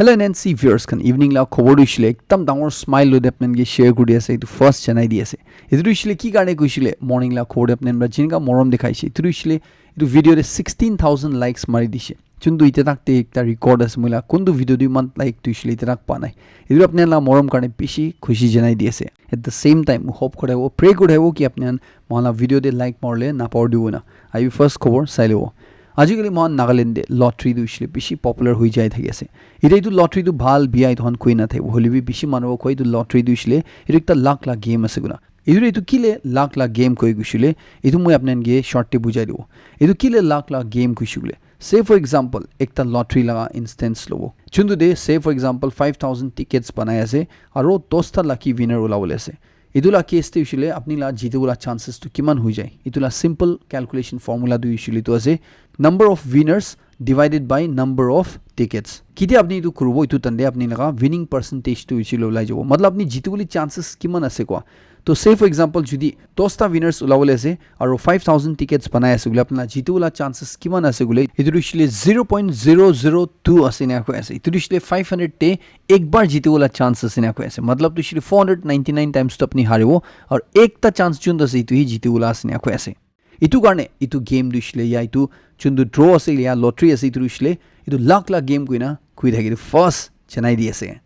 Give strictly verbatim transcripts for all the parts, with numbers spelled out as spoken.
Hello N N C viewers khan, evening la khobor tu hoishe le ekdam dangor smile loi de apni khan ke share kuri ase, etu first janai di ase. Etu tu hoishe le ki karne koishe le morning la khobor de apni khan para jinika morom dikhaishe, etu tu hoishe le etu video de sixteen thousand likes mari dishe. Chuntu ite tak te ekta record ase, moi la kuntu video tu iman like tu hoishe le ite tak pa nai. Etu apni khan la morom karne bishi khushi janai di ase. At the same time, hope kuri thakibo, pray kuri thakibo ki apni khan moikhan la video de like marile napahori dibo na. Ahibi first khobor sai lobo. Ajikali moikhan Nagaland de lottery tu hoishe le bishi popular hoi jai thaki ase. Ite etu lottery tu bhal bia etu khan koi na thakibo. Hoile bi bishi manu koi etu lottery tu hoishe le etu ekta luck la game ase koina. Etu etu kile luck la game koi koishe le, etu moi apni khan ke short te bujai dibo. Etu kile luck la game koishe le, say for example, ekta lottery laga instance lobo. Chuntu de say for example five thousand tickets banai ase, aro dosta lucky winner ulabole ase. Etu la case te hoishe le apni la jitibo la chances tu kiman hoi jai? Etu la simple calculation formula tu hoishe le etu ase, number of winners divided by number of tickets. Ketia apni etu kuribo, etu time de apni laga winning percentage tu hoishe le ulai jabo. Matlab apni jitibo le chances kiman ase koa. To say for example, jodi dosta winners ulabole ase, aro five thousand tickets banai ase koile, apni la jitibo la chances kiman ase koile, etu tu hoishe le zero point zero zero two ase ena koi ase. Etu tu hoishe le five hundred te ek bar jitibo la chance ase ena koi ase. Matlab tu hoishe le four hundred ninety nine times tu apni haribo, aro ekta chance chuntu ase, etu hi jitibo la ase ena koi ase. Etu karne etu game tu hoishe le ya etu chuntu draw ase ya lottery ase, etu tu hoishe le etu luck la game koina koi thake, etu first janai di ase.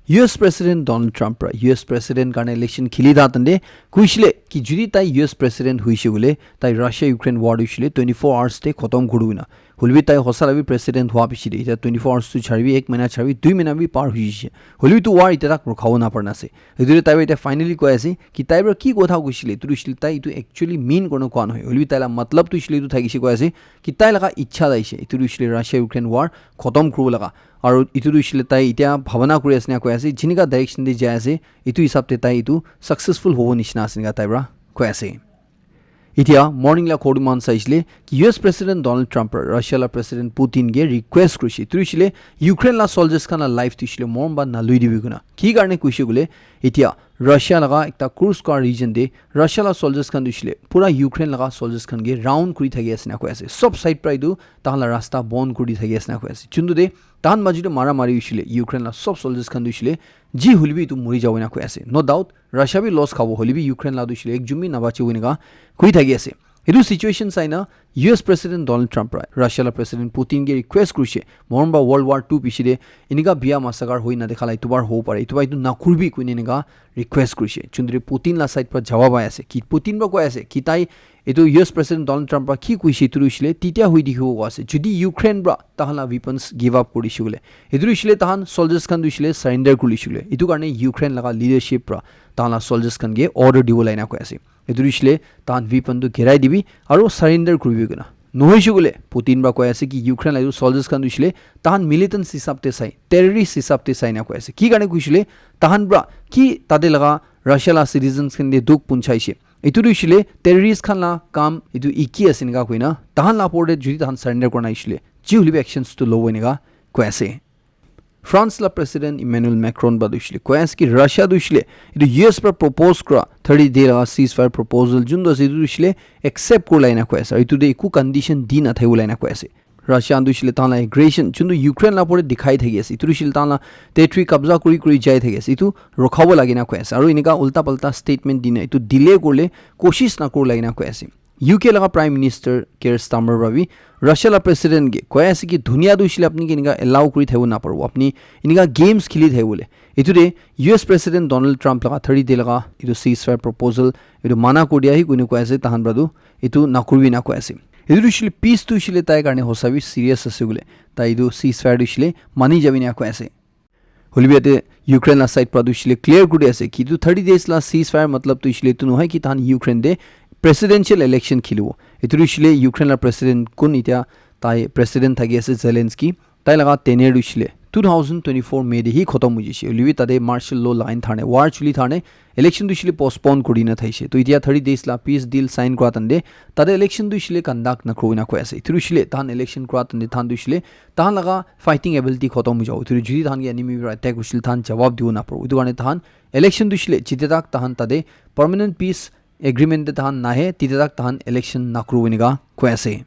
U S President Donald Trump para U S President karne election kheli tha tande koishe le ki jodi tai U S President hoishe koile, tai Russia Ukraine war tu hoishe le twenty four hours te khotom kuribo na. Hoile bi tai hosa la bi president hua piche de, etia twenty four hours tu charibi, ek mahina charibi, dui mahina bi par hoi jai. Hoile bi tu war etia tak rokhabo na parna ase. Etu de tai etia finally koi ase ki tai para ki kotha koishe le, etu tu hoishe le tai etu actually mean kurna koa nohoi. Hoile bi tai la matlab tu hoishe le etu thakishe koi ase ki tai laga ichha la ase. Etu tu hoishe le Russia Ukraine war khotom kuribo laga. Aro etu tu hoishe le tai etia bhabana kuri ase na koi ase, jinika direction de jai ase, etu hisab te tai etu successful hobo nishina ase enika tai para koi ase. Etia morning la khobor tu moikhan saishe le ki U S President Donald Trump para Russia la President Putin ke request kurishe. Etu hoishe le Ukraine la soldiers khan la life tu hoishe le morom para nalui dibi koina. Ki karne koishe koile, etia Russia laga ekta Kursk region de Russia la soldiers khan tu hoishe le pura Ukraine laga soldiers khan ke round kuri thaki ase na koi ase. Sob side para etu tahan la rasta bon kuri thaki ase na koi ase. Chuntu de tahan maji de mara mari hoishe le Ukraine la sob soldiers khan tu hoishe le ji hoile bi etu mori jabo na koi ase. No doubt Russia bi loss khabo, hoile bi Ukraine la tu hoishe le ekjon bi nabachibo enika koi thaki ase. Etu situation sai na U S President Donald Trump para Russia la President Putin ke request kurishe, morom para World War two piche de enika bia massacre hoi na dekha la etu bar hobo pare, etu para etu nakuribi koina enika request kurishe. Chundri Putin la side para jawab ai ase ki Putin para koi ase ki tai etu U S President Donald Trump para ki koishe etu hoishe le titia hoi dikhibo koi ase. Jodi Ukraine para tahan la weapons give up kurishe koile, etu hoishe le tahan soldiers khan tu hoishe le surrender kurishe koile, etu karne Ukraine laga leadership para tahan la soldiers khan ke order dibo lai na koi ase. Etu hoishe le tahan weapon tu girai dibi aro surrender kuribi koina. Nohoishe koile Putin para koi ase ki Ukraine la etu soldiers khan tu hoishe le tahan militants hisab te sai, terrorist hisab te sai na koi ase. Ki karne koishe le tahan para ki tate laga Russia la citizens khan de dukh punchaishe. Etu tu hoishe le terrorist khan la kam etu iki ase enika koina tahan la opor de jodi tahan surrender kurna hoishe le ji hoile bi actions tu lobo enika koi ase. France la President Emmanuel Macron para tu hoishe le koi ase ki Russia tu hoishe le etu U S para propose kura thirty day laga ceasefire proposal jun tu ase etu tu hoishe le accept kuri lai na koi ase. Etu de eku condition di na thakibo lai na koi ase. Russia tu hoishe le tahan la aggression jun tu Ukraine la opor de dikhai thaki ase, etu tu hoishe le tahan la territory kabza kuri kuri jai thaki ase, etu rokhabo lage na koi ase. Aro enika ulta palta statement di na etu delay kurile koshish na kuru lage na koi ase. U K laga Prime Minister Keir Starmer para bi Russia la President ke koi ase ki dunia tu hoishe le apni ke enika allow kuri thakibo na paribo, apni enika games kheli thakibo le. Etu de U S President Donald Trump laga thirty day laga etu ceasefire proposal etu mana kuri dia hi koine koi ase, tahan para tu etu nakuribi na koi ase. Etu tu hoishe le peace tu hoishe le tai karne hosa bi serious ase koile tai etu ceasefire tu hoishe le mani jabi na koi ase. Hoilebi yate Ukraine la side para tu hoishe le clear kuri ase ki etu thirty days la ceasefire matlab tu hoishe le etu nohoi ki tahan Ukraine te presidential election khelibo. Etu tu hoishe le Ukraine la president kun etia tai president thaki ase Zelensky, tai laga tenure tu hoishe le two thousand twenty-four May te hi khotom hoi jaise. Hoilebi tate martial law lagai na tharne, war chuli tharne, election tu hoishe le postpone kuri na thaise. To etia thirty days la peace deal sign kura tande tate election tu hoishe le conduct na kuri na koi ase. Etu tu hoishe le tahan election kura tande tahan tu hoishe le tahan laga fighting ability khotom hoi jabo. Etu tu jodi tahan ke enemy para attack hoishe le tahan jawab dibo na paribo. Etu karne tahan election tu hoishe le jite tak tahan tate permanent peace agreement te tahan nahe, tite tak tahan election na kuribo enika koi ase.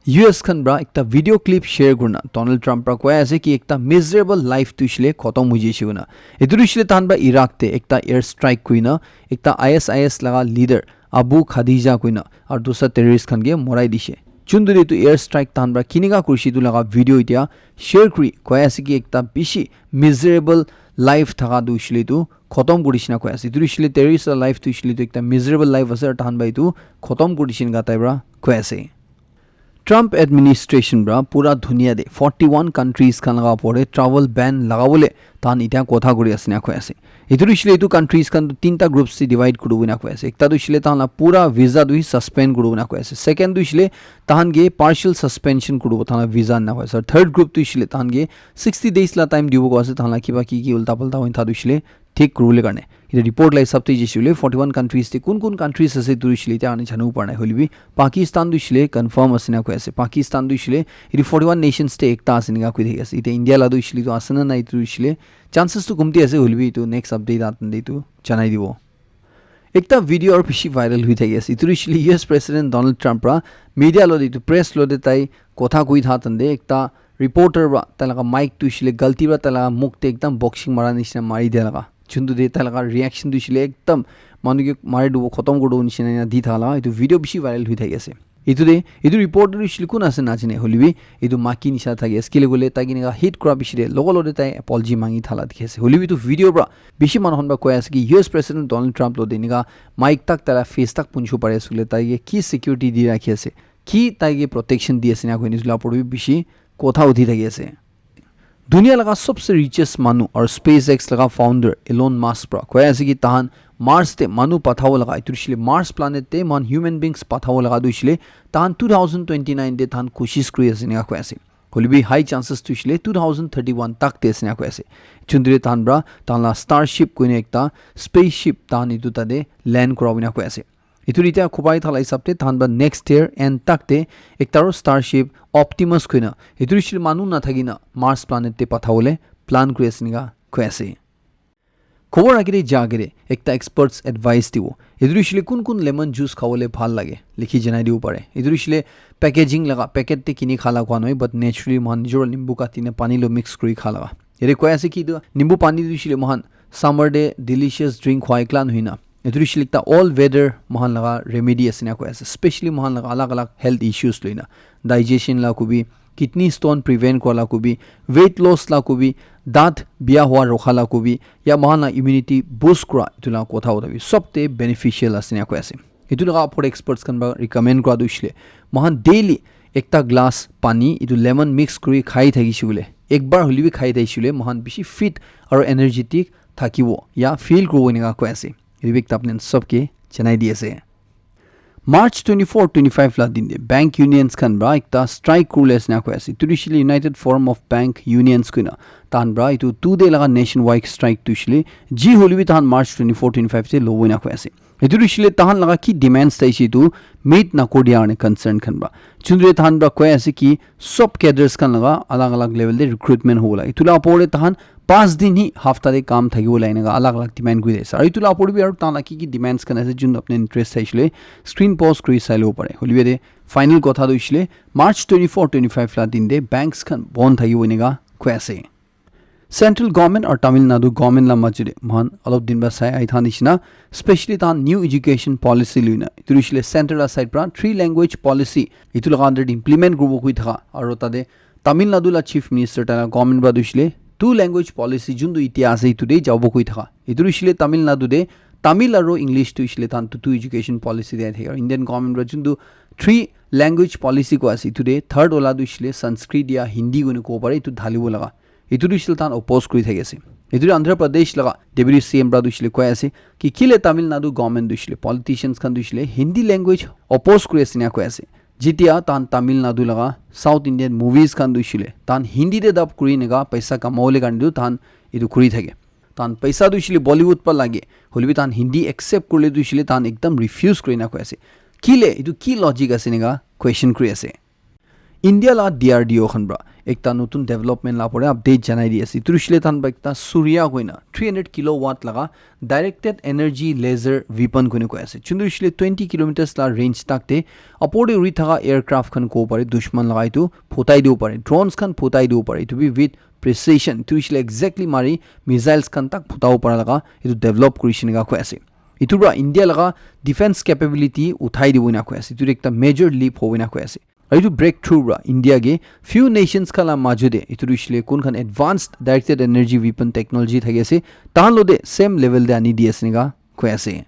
U S khan pra ekta video clip share kurina Donald Trump pra koi ase ki ekta miserable life tu hoishe le khotom hoi jaise koina. Etu tu hoishe le tahan pra Iraq te ekta air strike kurina ekta I S I S laga leader Abu Khadija koina aru dusra terrorist khan ke morai dishe. Chuntu de etu air strike tahan pra kinika kurishe etu laga video etia share kuri koi ase ki ekta bishi miserable life thaka tu hoishe le etu khotom kuri dishina koi ase. Etu tu hoishe le terrorist la life tu hoishe le etu ekta miserable life ase aru tahan pra etu khotom kuri dishina tai pra koi ase. Trump administration pra pura dunia de forty one countries khan laga opor de travel ban lagabole tahan etia kotha kuri ase na koi ase. Etu tu hoishe le etu countries khan tu tinta groups te divide kuribo na koi ase. Ekta tu hoishe le tahan la pura visa tu hi suspend kuribo na koi ase. Second tu hoishe le tahan ke partial suspension kuribo tahan la visa na koi ase. Third group tu hoishe le tahan ke sixty days la time dibo koi ase. Tahan la kiba ki ki ulta palta hoina tha tu hoishe le thik kuribole karne. Etu report la hisab te jaise koile forty one countries te kun kun countries ase etu hoishe le etia ani janibo para nai. Hoile bi Pakistan tu hoishe le confirm ase na koi ase. Pakistan tu hoishe le etu forty one nations te ekta ase enika koi thaki ase. Etia India la tu hoishe le etu ase na nai etu hoishe le chances tu komti ase, hoile bi etu next update aate etu janai dibo. Ekta video aru bishi viral hoi thaki ase. Etu hoishe le U S President Donald Trump pra media lo de etu press lo de tai kotha koi tha tande ekta reporter pra tai laga mic tu hoishe le galti pra tai laga muk te ekdam boxing mara nishina mari dia laga. Chuntu de tai laga reaction tu hoishe le ekdam manu ke mari dibo khotom kuri dibo nishina ena di tha la. Etu video bishi viral hoi thaki ase. Etu de, etu reporter tu hoishe le kun ase najane, hoile bi etu maki nisha thaki ase. Kile koile tai ke enika hit kura bishi de logo lo de tai apology mangi tha la dikhi ase. Hoile bi etu video pra bishi manu khan pra koi ase ki U S President Donald Trump lo de enika mic tak tai la face tak punchibo pari ase koile tai ke ki security di rakhi ase, ki tai ke protection di ase na koine etu la opor te bi bishi kotha uthi thaki ase. Dunia laga sobse richest manu aru SpaceX laga founder Elon Musk pra koi ase ki tahan Mars te manu pathabo laga, etu hoishe le Mars planet te moikhan human beings pathabo laga tu hoishe le tahan two thousand twenty nine te tahan koshish kuri ase enika koi ase. Hoile bi high chances tu hoishe le two thousand thirty one tak te ase enika koi ase. Chuntu de tahan pra tahan la Starship koina ekta spaceship tahan etu tate land kurabo enika koi ase. Etu etiya khobai thala hisab te tahan pra next year end tak te ekta aru Starship Optimus koina etu hoishe le manu nathaki na Mars planet te pathabole plan kuri ase enika koi ase. Khobor agere ja agere ekta experts advice dibo. Etu hoishe le kun kun lemon juice khabole bhal lage likhi janai dibo pare. Etu hoishe le packaging laga packet te kini khala koi nohoi, but naturally moikhan nijor nimbu kati na pani lo mix kuri kha laga. Yate koi ase ki etu nimbu pani tu hoishe le moikhan summer te delicious drink khwa ekla nohoi na. Etu hoishe le ekta all weather moikhan laga remedy ase na koi ase. Specially moikhan laga alag alag health issues loi na. Digestion la kobi, kidney stone prevent kura la kobi, weight loss la kobi, daat biya hua rokha la kobi, ya moikhan la immunity boost kura etu la kotha uta bi sob te beneficial ase na koi ase. Etu laga opor experts khan pra recommend kura tu hoishe le moikhan daily ekta glass pani etu lemon mix kuri khai thakishe koile, ekbar hoile bi khai thakishe koile moikhan bishi fit aru energetic thakibo ya feel kuribo enika koi ase. Etu bi ekta apni khan sob ke janai di ase. March twenty four twenty five la din te bank unions khan pra ekta strike kuribole ase na koi ase. Etu tu hoishe le United Forum of Bank Unions koina tahan pra etu two day laga nationwide strike tu hoishe le ji hoile bi tahan March twenty four twenty five te lobo na koi ase. Etu tu hoishe le tahan laga ki demands thaise etu meet nakuri dia karne concern khan pra. Chuntu de tahan pra koi ase ki sob cadres khan laga alag alag level te recruitment hobo lage. Etu la opor te tahan Panch din hi hafta te kam thakibo la enika alag alag demand kuri ase. Aru etu la opor te bi aru tahan la ki ki demands khan ase, jun apni interest thaishe le screen pause kuri sai lobo pare. Hoile bi yate final kotha tu hoishe le March twenty four twenty five la din te banks khan bon thakibo enika koi ase. Central government aru Tamil Nadu government la majo te moikhan olop din pra sai ahi tha nishina, specially tahan new education policy luina. Etu hoishe le center la side pra three language policy etu laga under te implement kuribo koi thaka aru tate Tamil Nadu la Chief Minister taila government pra tu hoishe le two language policy juntu itia ase etu te jabo koi thaka. Etu tu hoishe le Tamil Nadu te Tamil aru English tu hoishe le tahan tu two education policy te thaka. Indian government pra juntu three language policy koi ase etu te third wala tu hoishe le Sanskrit ya Hindi koina kobo pare etu dhalibo laga. Etu tu hoishe le tahan oppose kuri thaki ase. Etu tu Andhra Pradesh laga Deputy C M pra tu hoishe le koi ase ki kile Tamil Nadu government tu hoishe le politicians khan tu hoishe le Hindi language oppose kuri ase na koi ase. Jetia tahan Tamil Nadu laga South Indian movies khan tu hoishe le tahan Hindi te dub kuri neka paisa kamawole karne tu tahan etu kuri thake. Tahan paisa tu hoishe le Bollywood pa lage. Hoile bi tahan Hindi accept kurile tu hoishe le tahan ekdam refuse kuri na koi ase. Kile etu ki logic ase neka question kuri ase. India la D R D O khan pra ekta notun development la pore update janai di ase. Itu hoishe le tahan pra ekta Surya koina three hundred kilowatt laga directed energy laser weapon koina koi ase. Chuntu hoishe le twenty kilometers la range tak te apor te uri thaka aircraft khan kobo pare, dushman laga itu phutai dibo pare, drones khan phutai dibo pare. Itu bi with precision. Itu hoishe le exactly mari missiles khan tak phutabo para laga itu develop kurishe neka koi ase. Itu pra India laga defense capability uthai dibo ena koi ase. Itu ekta major leap hobo ena koi ase. Aru itu breakthrough pra India ke few nations khan la majo te itu hoishe le kun khan advanced directed energy weapon technology thaki ase, tahan lo te same level te ani di ase neka koi ase.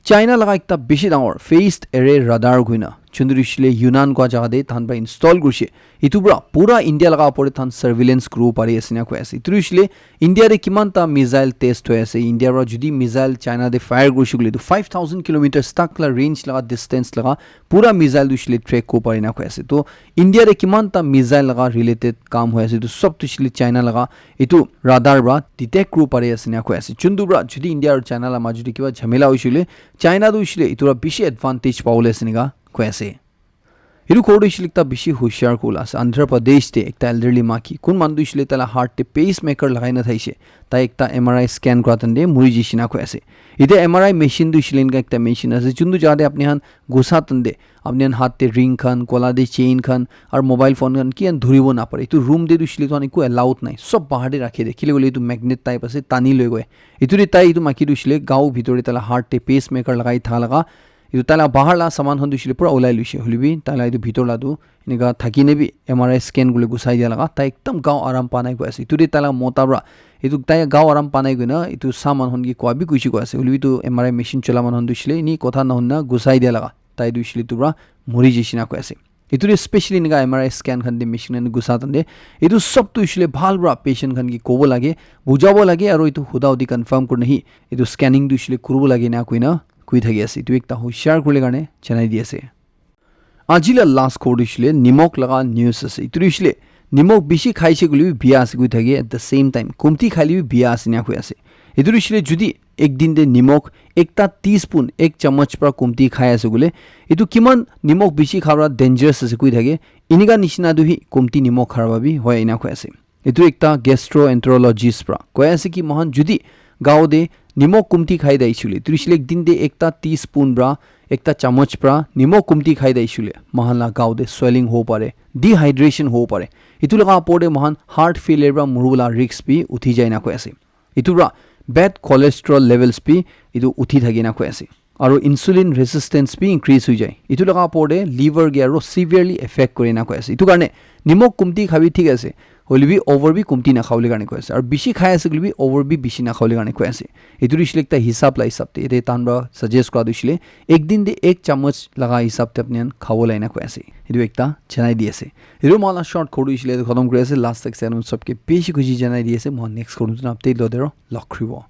China laga ekta bishi dangor phased array radar koina chuntu hoishe le Yunnan koi jaga te tahan pra install kurishe. Itu pra pura India laga opor te tahan surveillance kuribo pari ase na koi ase. Itu hoishe le India te kiman ta missile test hoi ase, India pra jodi missile China te fire kurishe koile itu five thousand kilometers tak la range laga distance laga pura missile tu hoishe le track kuribo pari na koi ase. To India te kiman ta missile laga related kam hoi ase, itu sob tu hoishe le China laga itu radar pra detect kuribo pari ase na koi ase. Chuntu pra jodi India aru China la majo te kiba jhamela hoishe koile China tu hoishe le itu pra bishi advantage pabole ase neka koi ase. Itu khobor tu hoishe le ekta bishi hushiar kola ase. Andhra Pradesh te ekta elderly maki, kun manu tu hoishe le taila heart te pacemaker lagai na thaishe. Tai ekta M R I scan kura time te muri jishe na koi ase. Ite M R I machine tu hoishe le eneka ekta machine ase, chuntu jaga te apni khan gusa time te apni khan hat te ring khan, gola te chain khan, aru mobile phone khan ki khan dhuribo napare. Itu room te tu hoishe le tu khan eku allowed nai. Sob bahar te rakhi de. Kile koile itu magnet type ase, tani loi goi. Itu te tai itu maki tu hoishe le gaon bhitor te taila heart te pacemaker lagai tha laga itu taila bahar la saman khan tu hoishe le pura ulai loishe. Hoile bi taila itu bhitor la tu eneka thaki ne bi M R I scan kule gusai dia laga tai ekdam gaon aram pa nai koi ase. Itu te taila mota pra itu tai gaon aram pa nai koina itu saman khan ke koi bi kuishe koi ase. Hoile bi itu M R I machine chola manu khan tu hoishe le eni kotha na huna gusai dia laga tai tu hoishe le itu pra muri jishe na koi ase. Itu te specially eneka M R I scan khan te machine khan gusa time te itu sob tu hoishe le bhal pra patient khan ke kobo lage, bujabo lage, aru itu huda hudi confirm kurina hi itu scanning tu hoishe le kuribo lage na koina koi thaki ase. Itu ekta hushiar kuribole karne janai di ase. Aji la last khobor tu hoishe le nimok laga news ase. Itu tu hoishe le nimok bishi khaishe koile bi biya ase koi thake, at the same time kumti khaile bi biya ase ena koi ase. Itu tu hoishe le jodi ek din te nimok ekta teaspoon, ek chamach pra kumti khai ase koile, itu kiman nimok bishi kha pra dangerous ase koi thake, eneka nishina tu hi kumti nimok kha pra bi hoi ena koi ase. Itu ekta gastroenterologist pra koi ase ki moikhan jodi gaon te nimok kumti khai daishe koile, itu hoishe le ek din te ekta teaspoon pra, ekta chamach pra nimok kumti khai daishe koile, moikhan la gaon te swelling hobo pare, dehydration hobo pare. Itu laga opor te moikhan heart failure pra muribo la risk bi uthi jai na koi ase. Itu pra bad cholesterol levels bi itu uthi thaki na koi ase. Aru insulin resistance bi increase hoi jai. Itu laga opor te liver ke aru severely affect kore na koi ase. Itu karne nimok kumti khabi thik ase. Hoile bi over bi kumti na khabole karne koi ase. Aru bishi khai ase koile bi over bi bishi na khabole karne koi ase. Itu tu hoishe le ekta hisab la hisab te. Ete tahan pra suggest kura tu hoishe le ek din te ek chamach laga hisab te apni khan khabo la ena koi ase. Itu ekta janai di ase. Itu moikhan la short khobor tu hoishe le itu khatam kuri ase. Last tak se anun sob ke bishi khushi janai di ase. Moikhan next khobor tu update lo dero log khribo.